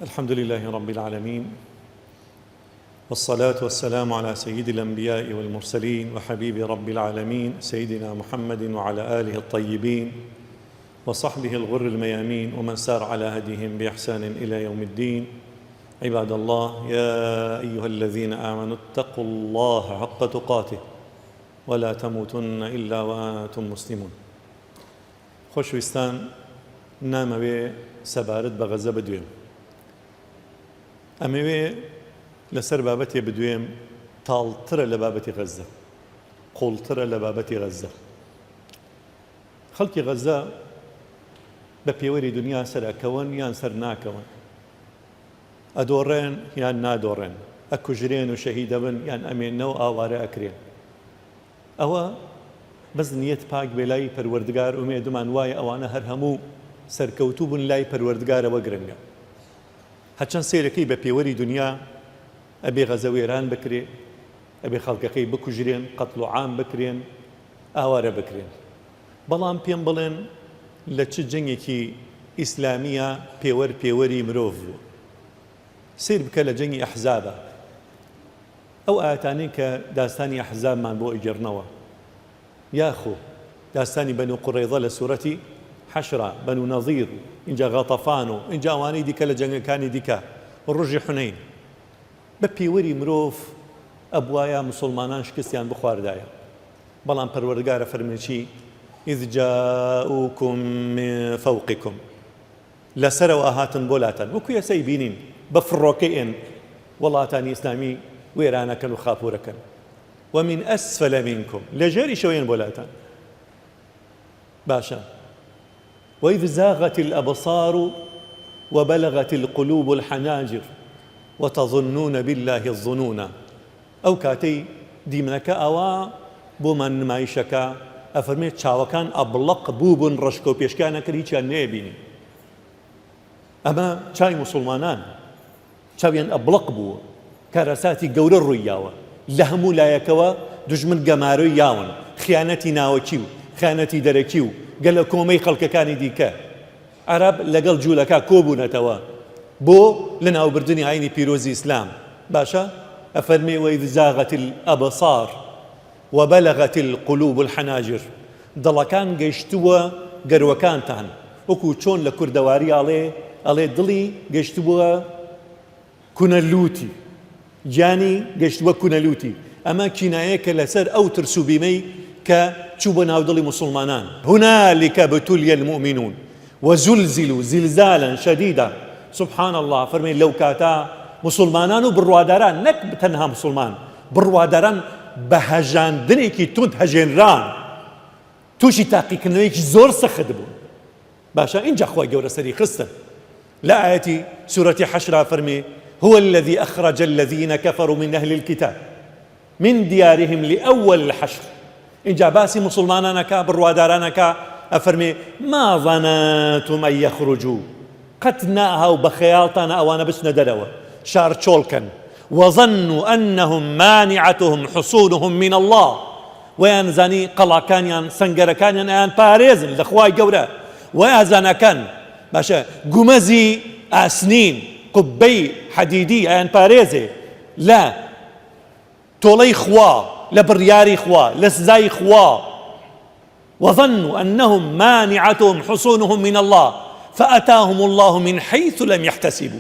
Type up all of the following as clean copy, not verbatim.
الحمد لله رب العالمین والصلاة والسلام على سيد الأنبياء والمرسلين وحبيب رب العالمين سيدنا محمد وعلى آله الطيبين وصحبه الغر الميامين ومن سار على هديهم بإحسان إلى يوم الدين عباد الله يا أيها الذين آمنوا اتقوا الله حق تقاته ولا تموتن إلا وأنتم مسلمون خۆشویستان نامەوێ سەبارەت بە غەزە بدوێم ئەمەوێ لەسەر بابەتێ بدوێم تاڵترە لە بابەتی غەزە قوڵترە لە بابەتی غەزە خەڵکی غەزە بە پێوەری دنیا سەر ئەکەون یان سەر ناکەون ئەدۆڕێن یان نادۆڕێن ئەکوژرێن و شەهیدەبن یان ئەمێنەوە ئاوارە ئەکرێن ئەوە بەس نیەت پاک بێ لای پەروەردگار ئومێدمان وایە ئەوانە هەر هەموو سەرکەوتوو بن لای پەروەردگارەوە گرنگە هەرچەند سەیرەکەی بە پێوەری دنیا ئەبێ غەزە وێران بکرێ ئەبێ خەڵکەکەی بکوژرێن قەتڵ و عام بکرێن ئاوارە بکرێن بەڵام پێم بڵێن لە چ جەنگێکی ئیسلامیە پێوەر پێوەری مرۆڤ بوو سەیر بکە لە جەنگی ئەحزابە ئەو ئایەتانەی کە داستانی ئەحزابمان بۆ ئەگێڕنەوە یاخۆ داستانی بەنو قوڕەیزە لە سورەتی حەشرا، بەنو نەزیر و ئینجا غەتەفان و ئینجا ئەوانەی دیکە لە جەنگەکانی دیکە و ڕۆژی حونەین بە پێوەری مرۆڤ ئەبوایە موسوڵمانان شکستیان بخواردایە بەڵام پەروەردگار ئەفەرموێ چی اذ جاءوکم من فوقکم لە سەرەوە ئەهاتن بۆ لاتان وەکو ئێستا ئەیبینین بە فڕۆکە ئێن وڵاتانی ئیسلامی وێرانەکەن و خاپورەکەن ومن اسفل منکم لە ژێریشەوە ئێن بۆ لاتان باشە وإذ زاغت الأبصار وبلغت القلوب الحناجر وتظنون بالله الظنون ئەو کاتەی دیمەنەکە ئاوا بۆمان نمایشەکا ئەفەرمێ چاوەکان ئەبڵەق بووبوون ڕەشکەو پێشکیان ئەکرد هیچیان نەیەبینی ئەمە چاوی موسڵمانان چاویان ئەبڵەق بووە کارەساتی گەورە ڕووی یاوە لە هەموو لایەکەوە دوژمن گەمارۆی یاون خیانەتی ناوەکی و خیانەتی دەرەکی و گەلە کۆمەی خەڵکەکانی دیکە عەرەب لەگەڵ جوولەکە کۆبوونەتەوە بۆ لەناوبردنی ئاینی پیرۆزی ئیسلام باشە ئەفەرمێ وإذ زاغت الأبصار وبلغت القلوب الحناجر دڵەکان گەیشتووە گەروەکانتان وەکو چۆن لە کوردەواری ئەڵێ ئەڵێ دڵی گەیشتبووە کونە لووتی گیانی گەیشتبووە کونە لووتی ئەمە کینایەکە لەسەر ئەو ترس و بیمەی کە چوو بۆ ناو دڵی موسڵمانان هنالک ابتلی المؤمنون وزلزلوا زلزالا شدیدا سبحان اللە فەرمی لەو کاتە موسڵمانان و بڕواداران نەک تەنها موسڵمان بڕواداران بە هەژاندنێکی توند هەژێنران تووشی تاقیکردنەوەیەکی زۆر سەخت بوون باشە ئینجا خوای گەورە سەری خستن لە ئایەتی سورەتی حەشرا فەرمی هو الذي أخرج الذين كفروا من أهل الكتاب من دیارهم لأول الحشر ئینجا باسی موسڵمانان ئەکا بڕواداران ئەکا ئەفەرمێ ما ظننتم أن يخرجوا قەت ناهاو بە خەیاڵتانە ئەوانە بچنە دەرەوە شار چۆڵ کەن وظنوا أنهم مانعتهم حصونهم من الله ویان زانی قەڵاکانیان سەنگەرەکانیان ئەیان پارێزن لە خوای گەورە وەیازانەکەن باشە گومەزی ئاسنین قوبەی حەدیدی ئەیان پارێزێ لە تۆڵەی خوا لە بڕیاری خوا لە سزای خوا وظنوا أنهم مانعتهم حصونهم من الله فأتاهم الله من حيث لم يحتسبوا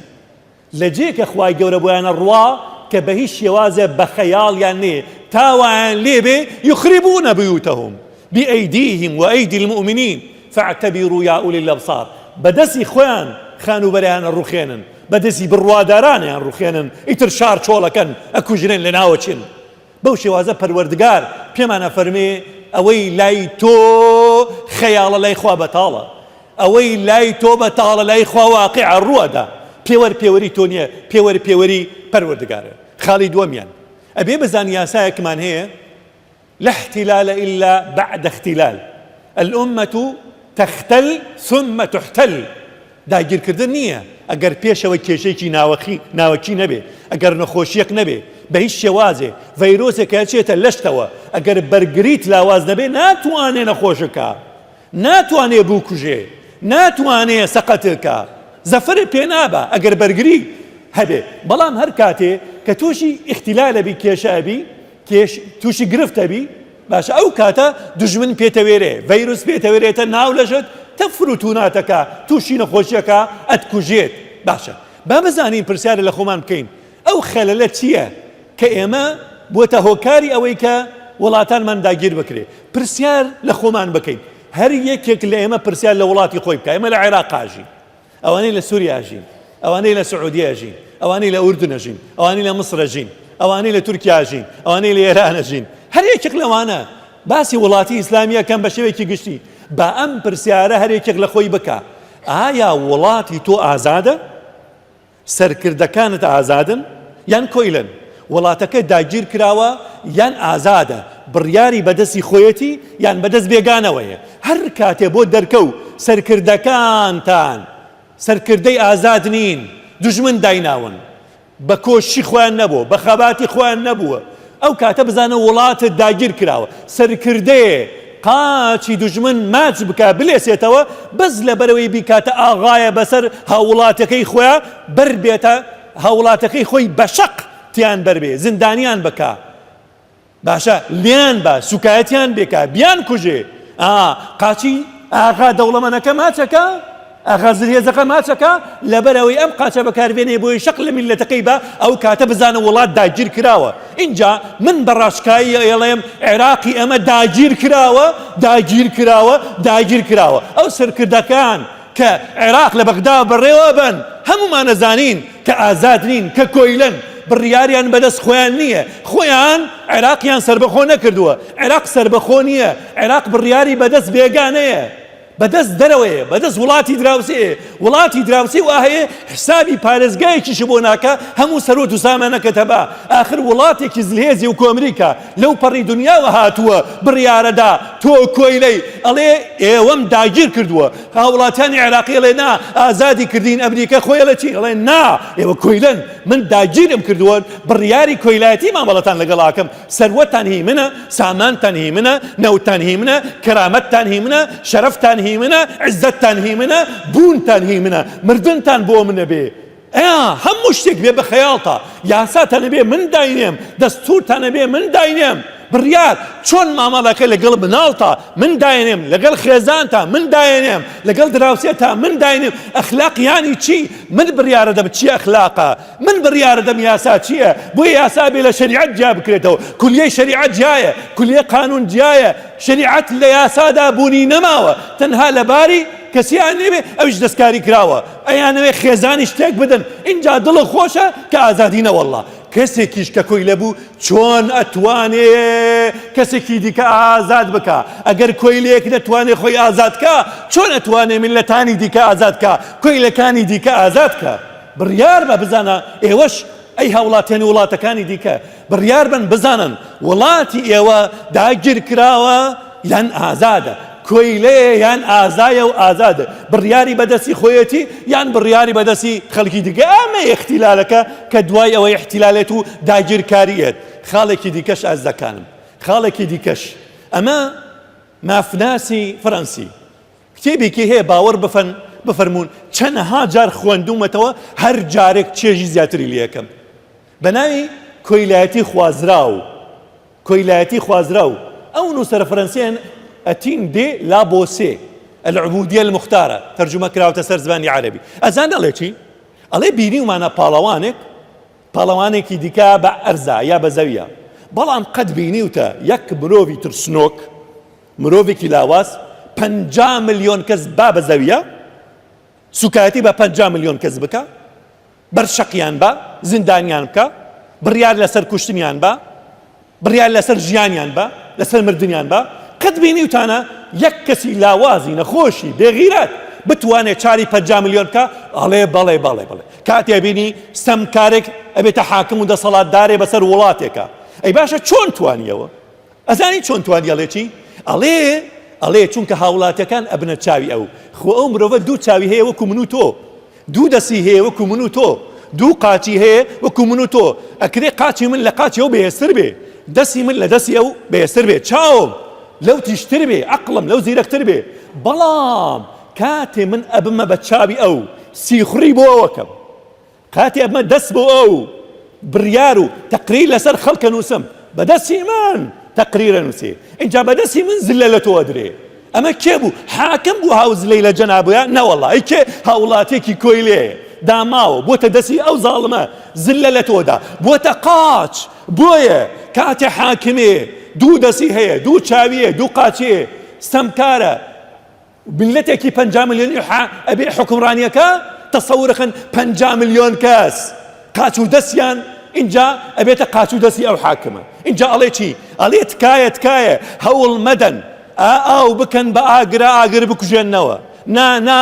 لە جێ کە خوای گەورە بۆیان ئەڕوا کە بە هیچ شێوازێ بە خەیاڵیان نێ تا وایان لێ بێ یخربون بیوتهم بأیدیهم وأیدی المؤمنین فاعتبروا یا اولی الابصار بە دەستی خۆیان خانووبەرەیان ئەڕوخێنن بە دەستی بڕوادارانیان ڕوخێنن ئیتر شار چۆڵەکەن ئەکوژرێن لەناوەچن بەو شێوازە پەروەردگار پێمان ئەفەرمێ ئەوەی لای تۆ خەیاڵە لای خوا بەتاڵە ئەوەی لای تۆ بەتاڵە لای خوا واقعە ڕووەدا پێوەر پێوەری تۆ نییە پێوەر پێوەری پەروەردگارە خاڵی دووەمیان ئەبێ بزان یاسایەکمان هەیە لا احتلال الا بعد اختلال الامە تختل ثم تحتل داگیرکردن نییە ئەگەر پێشەوە کێشەیەکی ناوەخی ناوەکی نەبێ ئەگەر نەخۆشیەک نەبێ بە هیچ شێوازێ ڤەیرۆسێک ئەچێتە لەشتەوە ئەگەر بەرگریت لاواز نەبێ ناتوانێ نەخۆشکە ناتوانێ بووکوژێ ناتوانێ سەقەتکە. زەفەرت پێ نابا ئەگەر بەرگری هەبێ بەڵام هەر کاتێ کە تووشی ئیختیلال ئەبی کێشە ئەبی کێش تووشی گرفت ئەبی باشە ئەو کاتە دوژمن پێتەوێرێ ڤەیروس پێتەوێرێتە ناو لەشت تەفر و تووناتەکە تووشی نەخۆشیەکە ئەتکوژێت باشە با بزانین پرسیارە لە خۆمان بکەین ئەو خەلەلە چییە کە ئێمە بووەتە هۆکاری ئەوەی کە وڵاتانمان داگیر بکرێ پرسیار لە خۆمان بکەین هەر یەکێک لە ئێمە پرسیار لە وڵاتی خۆی بکە ئێمە لە عێراق ئاژین ئەوانەی لە سووریا ئەژین، ئەوانەی لە سعودیە ئەژین، ئەوانەی لە ئوردن ئەژین، ئەوانەی لە میسر ئەژین، ئەوانەی لە تورکیا ئەژین، ئەوانەی لە ئێران ئەژین، هەر یەکێک لەوانە باسی وڵاتی ئیسلامی ئەکەم بە شێوەیەکی گشتی، با ئەم پرسیارە هەر یەکێک لە خۆی بکا، ئایا وڵاتی تۆ ئازادە؟ سەرکردەکانت ئازادن یان کۆیلەن؟ وڵاتەکە داگیر کراوە یان ئازادە؟ بڕیاری بەدەستی خۆیەتی یان بەدەست بێگانەوەیە؟ هەر کاتێ بۆت دەرکەو سەرکردەکانتان سەرکردەی ئازاد نین، دوژمن دایناون، بە کۆششی خۆیان نەبووە، بە خەباتی خۆیان نەبووە، ئەو کاتە بزانە وڵاتت داگیر کراوە، سەرکردەیێ قاچی دوژمن ماچ بکا بلێسێتەوە بەس لەبەرئەوەی بیکاتە ئاغایە بەسەر هاووڵاتەکەی خۆیا بەر بێتە هاووڵاتەکەی خۆی بەشەق تیان بەربێ زیندانیان بکا باشە لێیان با سوکایەتیان بێکا بیان کوژێ ئا قاچی ئاغا دەوڵەمەنەکە ماچەکە ئاغا زلهێزەکە ماچەکە لەبەر ئەوەی ئەم قاچە بەکاربێنێ بۆی شەق لە میللەتەکەی با ئەو کاتە بزانە وڵات داگیر کراوە ئینجا من بە ڕاشکایی ئەڵێم عێراقی ئەمە داگیر کراوە داگیر کراوە داگیر کراوە ئەو سەرکردەکان کە عێراق لە بەغدا بەڕێوە بەن هەموومان ئەزانین کە ئازاد نین کە کۆیلەن بڕیاریان بەدەست خۆیان نییە خۆیان عێراقیان سەربەخۆ نەکردووە عێراق سەربەخۆ نییە عێراق بڕیاری بەدەست بێگانەیە بەدەست دەرەوەیە، بەدەست وڵاتی دراوسێیە، وڵاتی دراوسێ وا هەیە حسابی پارێزگایەکیشی بۆ ناکا، هەموو سەروەت و سامانەکەت هەبا، ئاخر وڵاتێکی زلهێزی وەکو ئەمریکا لەو پەڕی دنیاوە هاتووە بڕیارەدا تۆ کۆیلەی، ئەڵێ ئێوەم داگیر کردووە، هاوڵاتیانی عێراقی ئەڵێ نا ئازادی کردین، ئەمریکا خۆی ئەڵێ چی؟ ئەڵێ نا ئێوە کۆیلەن، من داگیرم کردووە، بڕیاری کۆیلایەتی مامەڵەتان لەگەڵ ئەکەم، سەروەتتان هی منە، سامانتان هی منە، نەوتتان هی منە، کەرامەتتان هی منە، شەرەفتان هی منە، عیزەتتان هی منە، بوونتان هی منە، مردنتان بۆ منە بێ ئا هەموو شتێک بێ بە خەیاڵتا، یاساتان ئەبێ من داینێم، دەستوورتان ئەبێ من داینێم، بڕیار چۆن مامەڵەکە لەگەڵ مناڵتا من داینێم، لەگەڵ خێزانتا من داینێم، لەگەڵ دراوسێتا من داینێم، ئەخلاق یانی چی؟ من بڕیارەدەم چی ئەخلاقە، من بڕیارەدەم یاسا چییە، بۆیە یاسا ئەبێ لە شەریعەت جیا بکرێتەوە، کولیەی شەریعەت جیایە، کولیەی قانون جیایە، شەریعەت لە یاسادا بوونی نەماوە، تەنها لە باری کەسیان نەبێ ئەویش دەستکاری کراوە، ئەیانەوێ خێزانیش تێک بدەن، ئینجا دڵت خۆشە کە ئازادی نەوەڵڵا کەسێکیش کە کۆیلە بوو چۆن ئەتوانێ کەسێکی دیکە ئازاد بکا، ئەگەر کۆیلەیەک نەتوانێ خۆی ئازاد کا چۆن ئەتوانێ میللەتانی دیکە ئازاد کا، کۆیلەکانی دیکە ئازاد کا؟ بڕیار بە بزانە ئێوەش ئەی هاوڵاتیانی وڵاتەکانی دیکە بڕیار بن بزانن وڵاتی ئێوە داگیرکراوە یان ئازادە، کۆیلەیە یان ئازایە و ئازادە، بڕیاری بەدەستی خۆیەتی یان بڕیاری بەدەستی خەڵکی دیکە، ئەمە ئیختیلالەکە کە دوای ئەوەی ئیحتیلالێت و داگیرکارییەت. خاڵێکی دیکەش ئازیزەکانم، خاڵێکی دیکەش ئەمە مافناسی فەرەنسی کتێبێکی هەیە باوەڕ بفەن بفەرموون چەنەها جار خوێندوومەتەوە هەر جارێک چێژی زیاتری لێ ئەکەم بە ناوی کۆیلایەتی خوازراو کۆیلایەتی خوازراو ئەو نووسەرە فەرەنسییە ئەتین دێ لا بۆسێ العبودیە المختارە تەرجومە کراوەتە سەر زمانی عەرەبی ئەزان ئەڵێ چی ئەڵێ بینیومانە پاڵەوانێک پاڵەوانێکی دیکە بە ئەرزا یا بە زەویە بەڵام قەت بینیوتە یەک مرۆڤی ترسنۆک مرۆڤێکی لاواز 50 ملیۆن کەس با بە زەویە سوکایەتی بە 50 ملیۆن کەس بکە بەر شەقیان بە زیندانیان بکە بڕیار لەسەر کوشتنیان بە بڕیار لەسەر ژیانیان بە لەسەر مردنیان بە قەت بینیوتانە یەک کەسی لاوازی نەخۆشی بێغیرەت بتوانێت چاری 50 ملیۆن بکە ئەڵێ بەڵێ بەڵێ بەڵێ کاتێ بینی ستەمکارێک ئەبێتە حاکم و دەسەڵاتدارێ بەسەر وڵاتێکە ئەی باشە چۆن توانیەوە ئەزانی چۆن توانی ئەڵێ چی؟ ئەڵێ ئەڵێ چونکە هاوڵاتیەکان ئەبنە چاوی ئەو خۆ ئەو مرۆڤە دوو چاوی هەیە وەکو من و تۆ دوو دەستی هەیە وەکو من و تۆ دوو قاچی هەیە وەکو من و تۆ ئەکرێ قاچی من لە قاچی ئەو بەهێزتر بێ دەستی من لە دەستی ئەو بەهێزتر بێ چاوم لەو تیژتر بێ عەقڵم لەو زیرەکتر بێ بەڵام کاتێ من ئەبمە بە چاوی ئەو. سیخوڕی بۆ ئەوەکەم کاتێ ئەبمە دەست بۆ ئەو بڕیار و تەقریر لەسەر خەڵکە نووسم بەدەستی من تەقریرە نووسێ ئینجا بەدەستی من زلە لە تۆ ئەدرێ ئەمە کێ بوو حاکم بوو هاوزلەی لە جەنابووە نەوەڵا ئەی کێ هاوڵاتیەکی کۆیلەیە داماوە بۆتە دەستی ئەو زاڵمە زلە لە تۆدا بۆتە قاچ بۆیە کاتێ حاکمێ دوو دەستی هەیە دوو چاویە دوو قاچێ ستەمکارە میللەتێکی 50 ملیۆنی حا ئەبێ حوکمڕانیەکە تەسەورەکەن 50 ملیۆن کەس قاچ و دەستیان ئینجا ئەبێتە قاچ و دەستی ئەو حاکمە ئینجا ئەڵێ چی ئەڵێ تکایە تکایە هەوڵ مەدەن ئا ئاو بکەن بە ئاگرا ئاگر بکوژێنەوە نا نا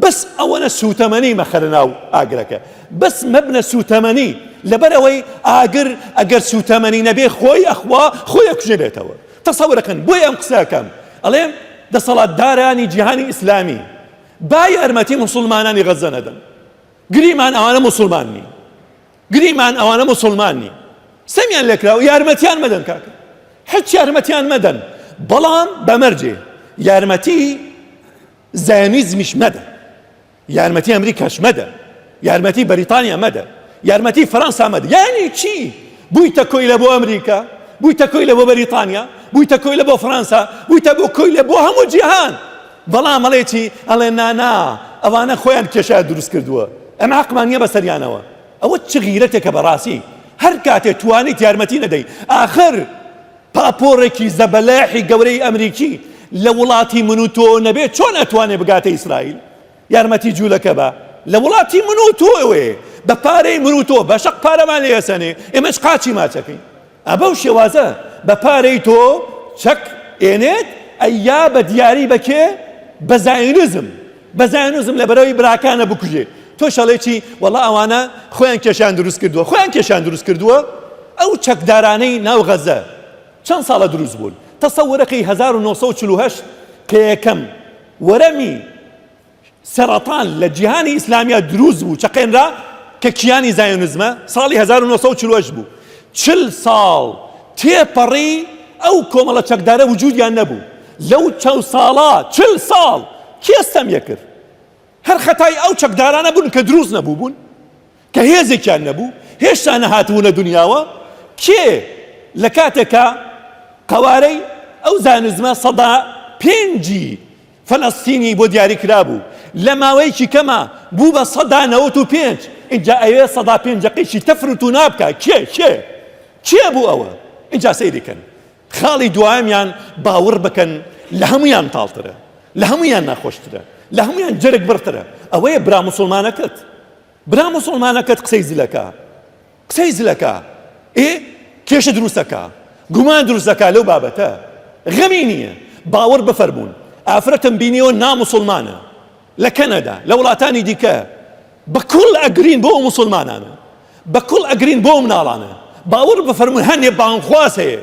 بەس ئەوەنە سووتەمەنی مەخەرە ناو ئاگرەکە بەس مەبنە سووتەمەنی لەبەر ئەوەی ئاگر ئەگەر سووتەمەنی نەبێ خۆی ئەخوا خۆی ئەکوژێنێتەوە تەسەورەکەن بۆیە ئەم قسە ئەکەم ئەڵێم دەسەڵاتدارانی جیهانی ئیسلامی با یارمەتی موسڵمانانی غەزە نەدەن گریمان ئەوانە موسڵمان نین گریمان ئەوانە موسڵمان نین سەمیان لێکراوە یارمەتیان مەدەن کاکە هیچ یارمەتیان مەدەن بەڵام بەمەرجێ یارمەتی زایۆنیزمیش مەدە، یارمەتی ئەمریکاش مەدە، یارمەتی بەریتانیا مەدە، یارمەتی فەرەنسا مەدە. یانی چی؟ بوویتە کۆیلە بۆ ئەمریکا، بوویتە کۆیلە بۆ بەریتانیا، بوویتە کۆیلە بۆ فەرەنسا، بوویتە بۆ کۆیلە بۆ هەموو جیهان. بەڵام ئەڵێ چی؟ ئەڵێ نا نا، ئەوانە خۆیان کێشەیان دروست کردووە، ئێمە حەقمان نییە بەسەریانەوە. ئەوە چ غیرەتێکە بەڕاستی؟ هەر کاتێ توانیت یارمەتی نەدەی، ئاخر پاپۆڕێکی زەبەلاحی گەورەی ئەمریکی لە وڵاتی من و تۆ نەبێ چۆن ئەتوانێ بگاتە ئیسرائیل؟ یارمەتی جولەکە بە لە وڵاتی من و تۆوێ بە پارەی من و تۆ بە شەق پارەمان لێ ئەسەنێ ئێمەش قاچی ماچەکەین ئە بەو شێوازە بە پارەی تۆ چەک ئێنێت ئەیا بە دیاری بە کێ؟ بە زایۆنیزم بە زایۆنیزم لە بەرەوەی براکانە بکوژێ تۆش ئەڵێ چی وەڵا ئەوانە خۆیان کێشیان دروست کردووە خۆیان کێشیان دروست کردووە ئەو چەکدارانەی ناو غەزە چەند ساڵە دروست بوون تەسەورەکەی 1948 کە یەکەم وەرەمی سەرەتان لە جیهانی ئیسلامیا دروست بوو چەقێنرا کە کیانی زایۆنزمە ساڵی 1948 بوو چل ساڵ تێپەڕی ئەو کۆمەڵە چەکدارە وجودیان نەبوو لەو چەند ساڵە چل ساڵ کێ ستەم کرد هەر خەتای ئەو چەکدارانە بوون کە دروست نەبووبوون، کە هێزێکیان نەبوو، هێشتا نەهاتبوونە دونیاوە، کێ لە کاتێکا قەوارەی ئەو زایۆنیزمە سەدا پێنجی فەلەستینی بۆ دیاری کرابوو، لە ماوەیەکی کەما بوو بە 95%، ئینجا ئەیەوێ سەدا پێنجەکەیشی تەفر و تونا بکا، کێ؟ کێ؟ کێ بوو ئەوە؟ ئینجا سەیری کەن خاڵی دوایەمیان باوڕ بکەن لە هەموویان تاڵترە، لە هەموویان ناخۆشترە، لە هەموویان جەرگ بڕترە، ئەوەیە برا موسڵمانەکەت، برا موسڵمانەکەت قسەی زلەکا، قسەی زلەکا، ئێ کێشە دروستەکا، گومان دروستەکا لەو بابەتە، غەمی نییە، باوەڕ بفەرموون، ئافرەتم بینیوە ناموسڵمانە، لە کەنەدا، لە وڵاتانی دیکە، بە کوڵ ئەگرین بۆ ئەو موسڵمانانە، بە کوڵ ئەگرین بۆ ئەو مناڵانە، باوەڕ بفەرموون هەنێ بانگخواز هەیە،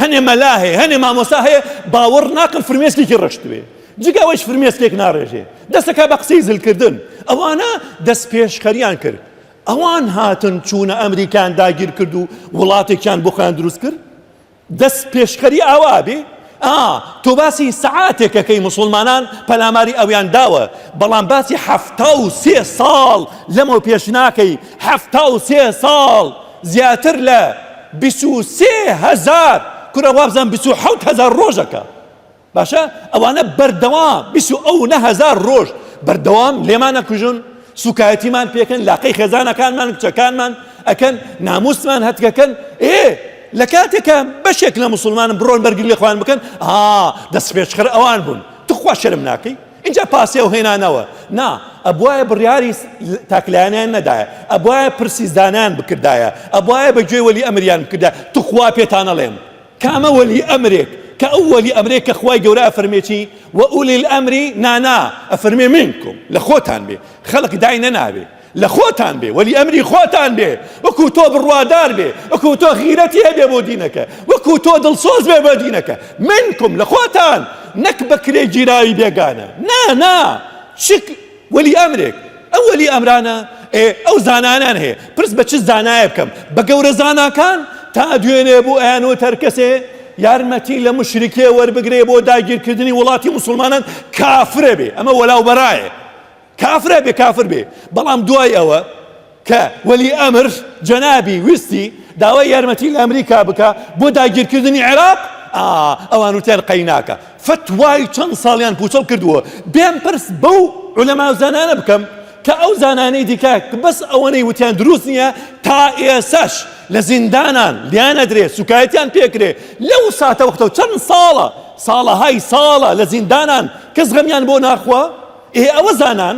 هەنێ مەلا هەیە، هەنێ مامۆستا هەیە باوەڕ ناکەم فرمێسکێکی ڕشتبێ، جگە ئەوەیش فرمێسکێک ناڕێژێ، دەستەکا بە قسەی زلکردن، ئەوانە دەستپێشخەریان کرد، ئەوان هاتن چوونە ئەمریکایان داگیر کرد و وڵاتێکیان بۆ خۆیان دروست کرد، دەست پێشخەری ئاوا ئەبێ؟ ئا تۆ باسی سەعاتێک ئەکەی موسوڵمانان پەلاماری ئەویان داوە بەڵام باسی 73 ساڵ لەمەو پێش ناکەی 73 ساڵ زیاتر لە 23 هەزار کورە وابزان 27 هەزار ڕۆژەکە باشە ئەوانە بەردەوام بیست و ئەو نە هەزار ڕۆژ بەردەوام لێمان ئەکوژن سوکایەتیمان پێکەن لاقەی خێزانەکانمان کچەکانمان ئەکەن ناموسمان هەتکەکەن ئێ لە کاتێکە بەشێک لە مسلمانم بڕۆن بەرگری لە خۆیان بکەن ئا دەست پێشخەر ئەوان بوون توخوا شەرم ناکەی اینجا پاسێ و هێنانەوە نا ئەبواە بڕیاری تاکلایەنیان نەدایە ئەبواە پرسی زانان بکردایە ئەبواە بە گوێ وەلی ئەمریان بکردا توخوا پێتانەڵێم کامە وەلی ئەمرێک کە ئەو وەلی ئەمرێک کە خوای گەورە ئەفەرمێ چی وأولی الأمر نا نا ئەفەرمێ منکم لە خۆتان بێ خەڵک دای نەنابێ لە خۆتان بێ وەلی ئەمری خۆتان بێ وەکو تۆ بڕوادار بێ وەکو تۆ غیرەتی هەبێ بۆ دینەکە وەکو تۆ دڵسۆز بێ بۆ دینەکە منکم لە خۆتان نەک بەکرێ گیراوی بێگانە نا نا چ وەلی ئەمرێک ئەو وەلی ئەمرانە ئێ ئەو زانایانیان هەیە پرس بە چ زانایە بکەم بە گەورە زاناکان تا دوێنێ بوو ئەیانوت هەر کەسێ یارمەتی لە مشرکێ وەربگرێ بۆ داگیرکردنی وڵاتی موسڵمانان کافرە بێ ئەمە وەلاو بەرایە. کافرە بێ کافر بێ بەڵام دوای ئەوە کە وەلی ئەمر جەنابی ویستی داوای یارمەتی لە ئەمریکا بکا بۆ داگیرکردنی عێراق ئا ئەوان وتیان قەیناکە فەتوای چەند ساڵیان پوچەڵ کردووە بێم پرس بەو عولەما و زانانە بکەم کە ئەو زانانەی دیکە بەس ئەوەنەی وتیان دروست نییە تا ئێسەش لە زیندانان لیان ئەدرێ سوکایەتیان پێکرێ لەو ساتە وەختەوە چەند ساڵە ساڵەهای ساڵە لە زیندانان کەس غەمیان بۆ ناخوا ئێ ئەوە زانان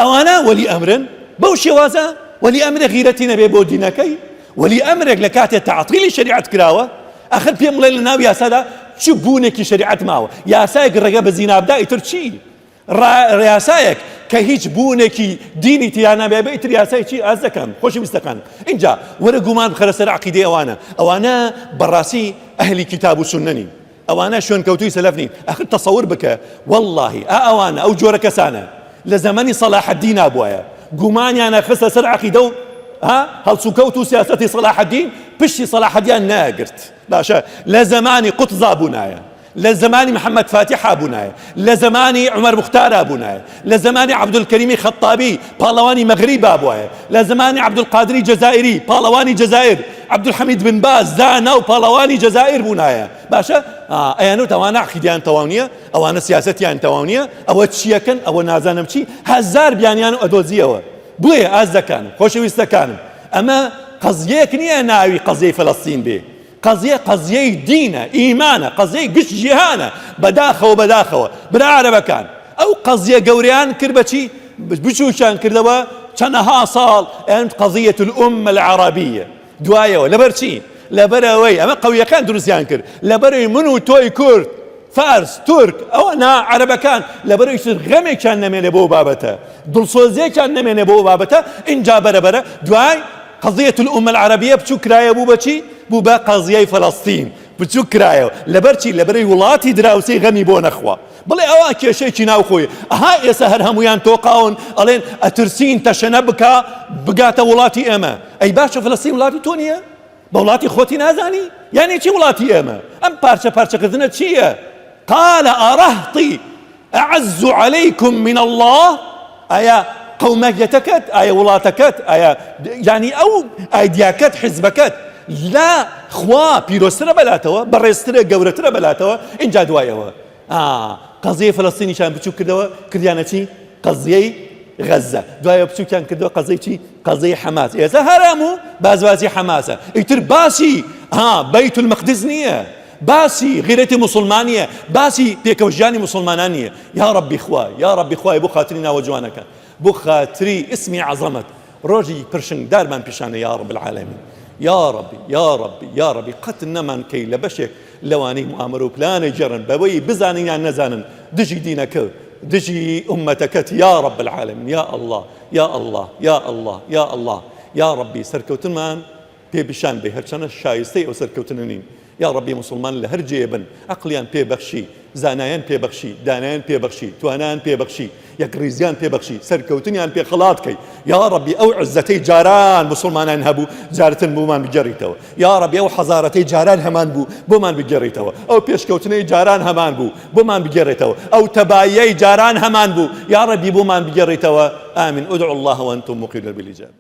ئەوانە وەلی ئەمرن بەو شێوازە وەلی ئەمرێک غیرەتی نەبێ بۆ دینەکەی وەلی ئەمرێک لە کاتێ تەعتیلی شەریعەت کراوە ئەخر پێم بڵێ لە ناو یاسادا چ بوونێکی شەریعەت ماوە یاسایەک ڕێگە بە زینا بدا ئیتر چی یاسایەک کە هیچ بوونێکی دینی تیا نابێ بە ئیتر یاسای چی ئازەکان خۆشی ویستەکان اینجا وەرە گومان بخەرە سەر عقیدەی ئەوانە ئەوانە بەڕاستی ئەهلی کتاب و سوننە نین ئەوانە شوێنکەوتووی سەلەف نین ئەخر تەسەور بکە وەڵڵاهی ئا ئەوانە ئەو جۆرە کەسانە لە زەمەنی سەلاحەدینا بوایە گومانیان ئەخستە سەر عەقیدە و ها هەڵسوکەوت و سیاسەتی سەلاحەدین پشتی سەلاحەدیان ناگرت باشە لە زەمانی قوتزا بوونایە لە زمانی محەممەد فاتیحا بوونایە لە زمانی عمر مختارا بوونایە لە زمانی عەبدولکەریمی خەتابی پاڵەوانی مەغریبا بوایە لە زمانی عەبدولقادری جەزائیری پاڵەوانی جەزائیر عەبدولحەمید بن باز زانا و پاڵەوانی جەزائیر بوونایە باشە ئەیانوت ئەوانە عەقیدەیان تەواو نییە ئەوانە سیاسەتیان تەواو نییە ئەوە چیەکەن ئەوە نازانم چی هەزار بیانیان و ئەدۆزیەوە بۆیە ئازەکانم خۆشەویستەکانم ئەمە قەزیەک نییە ناوی قەزیەی فەلەستین بێ قەزیە قەزیەی دینە، ئیمانە، قەزیەی گشت جیهانە، بەداخەوە بەداخەوە برا عەرەبەکان ئەو قەزیە گەورەیان کرد بە چی؟ بچووکیان کردەوە چەنەها ساڵ ئەیان قەزیەت الأمە العربیە دوایەوە لەبەر چی؟ لەبەرئەوەی ئەمە قەویەکان دروستیان کرد لەبەرئەوەی من و تۆی کورد فارس تورک ئەوە نا عەرەبەکان لەبەرئەوەی چ غەمێکیان نەمێنێ بۆ بابەتە دڵسۆزیەکیان نەمێنێ بۆ بابەتە ئینجا بەرەبەرە دوای قضیە الامە العربیە بچوک کرایە بوو بە چی؟ بوو بە قەزیەی فەلەستین بچوک کرایەوە لەبەر چی؟ لەبەرەی وڵاتی دراوسێی غەمی بۆ نەخوا بڵێ ئەوە کێشەیەکی ناوخۆی ئەها ئێستا هەر هەمویان تۆقاون ئەڵێن ئەترسین تەشەنە بکا بگاتە وڵاتی ئێمە ئەی باشە فلەستین وڵاتی تۆ نییە؟ بە وڵاتی خۆتی نازانی؟ یعنی چی وڵاتی ئێمە؟ ئەم پارچە پارچەکردنە چییە؟ قال أرهطي اعز علیکم من اللە ئایا قەومەیەتەکەت ئایا وڵاتەکەت ئایا یانی ئەو ئایدیاکەت حزبەکەت لە خوا پیرۆزترە بەلاتەوە بەڕێزترە گەورەترە بەلاتەوە اینجا دوایەوە قەزیەی فلستینیشان بچوو کردەوە کردیانە چی قەزیەی غەزە دوایە بچووکیان کردەوە قەزەی چی قەزەی حەماس ئێستا هەرام و بازبازی حەماسە ئیتر باسی ها بەیت المقدس نییە باسی غیرەتی موسڵمان نیە باسی پێکەوە ژیانی موسڵمانان نیە یاڕەبی خوایە یاڕەبی خوایە بۆ خاتری ناوە جوانەکان بۆ خاتری ئیسمی عەزەمەت ڕۆژی پرشنگدارمان پیشانە یاڕەب العالمین یاڕەبی یاڕەبی یاڕەبی قەت نەمان کەی لە بەشێک لەوانەی موئامەرە و پلانە گێڕن بەوەی بزانن یان نەزانن دژی دینەکە دژی ئومەتەکەت یاڕەب العالمین یا اللە یا اللە یا اللە یا اللە یاڕەبی سەرکەوتنمان پێ پیشان بەی هەرچەنە شایستەی ئەو سەرکەوتنە نین یاڕەبی موسڵمان لە هەر جێیە بن عەقڵیان پێ بەخشی زانایان پێ بەخشی دانایان پێ بەخشی توانایان پێ بەخشی یەکڕیزیان پێ بەخشی سەرکەوتنیان پێ خەڵات کەی یاڕەبی ئەو عزەتەی جاران موسڵمانان هەبوو جارتن بۆمان بگێڕیتەوە یاڕەبی ئەو حەزارەتەی جاران هەمان بوو بۆمان بگێڕیتەوە ئەو پێشکەوتنەی جاران هەمان بوو بۆمان بگێڕێتەوە ئەو تەباییەی جاران هەمان بوو یاڕەبی بۆمان بگێڕیتەوە آمین ادعوا الله وانتم موقنون بالاجابە.